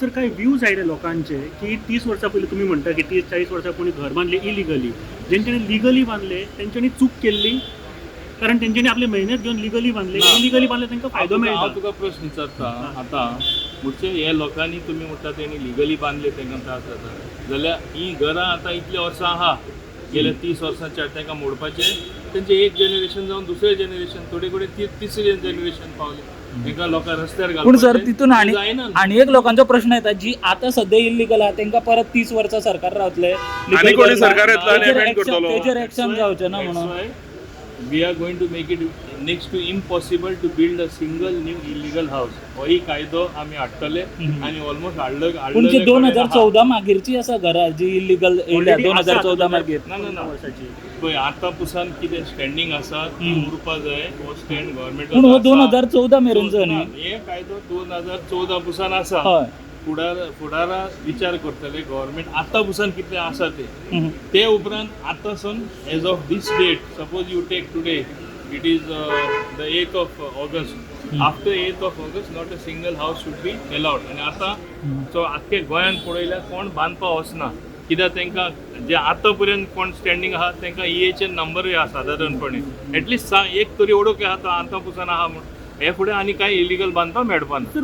Sir, काय views आयले लोकांचे की 30 वर्सां पयलीं, तुमी म्हणटा की 30-40 वर्सां कोणी घर बांदले इलिगली, जेंच्यांनी लिगली बांदले तेंच्यांनी चूक केल्ली, कारण तेंच्यांनी आपली मेहनत घेवन लिगली बांदले. ना. इलिगली बांदले तांकां फायदो हांव मेळटा. तुका प्रश्न विचारता आतां. म्हणजे हे लोकांनी, तुमी म्हणटा तेणी लिगली बांदले, तांकां त्रास जाता जाल्यार ही घरां आतां इतल्या वर्सां आहा, गेल्या 30 वर्सांच्या, तांकां मोडपाचें? तेंचे एक जनरेशन जावन दुसरें जनरेशन, थोडे कडेन ती तिसरें जनरेशन पावले, तांकां लोकांक रस्त्यार पूण सर, घालपाचें तितून आनी जायना न्हू. आनी एक लोकांचो प्रश्न येता, जी आतां सद्या इल्लीगल आहा तेंकां परत 30 वर्सां सरकार रावतले? आनी कोणी सरकार येतलो आनी तेजेर amend करतलो. तेजेर एक्शन जावचें ना That's म्हणून. why we are going to make it next to impossible to build a single new illegal house. होय कायदो आमी हाडटले आनी ऑलमोस्ट हाडलो. पूण जी 2014 मागीरची आसा घरां, जी इल्लीगल येयल्या Already 2014 आसा. मागीर. ना ना ना वर्साची. पळय, आतां पुसान कितें स्टँडींग आसा ती उरपा जाय. हो स्टँड गव्हर्मेंट पूण हो 2014 मेरेनचो न्ही? हे कायदो 2014 पुसान आसा. फुडार फुडारा विचार करतले गव्हर्मेंट, आतां पुसान कितले आसा ते. ते उपरांत आतां सून, as of this date, suppose you take today, it is the 8th of August, after 8th of August not a single house should be allowed. आनी आतां सो आख्खे गोंयांत पळयल्यार कोण बांदपाक वचना, कित्याक तांकां जे आतां पर्यंत कोण स्टँडींग आहा तांकां ईएचएन नंबरूय आहा. सादारणपणे एटलिस्ट एक तरी ओळख आहा, तो आतां पुसान आहा म्हूण. हे फुडें आनी कांय इलिगल बांदपाक मेळपाना.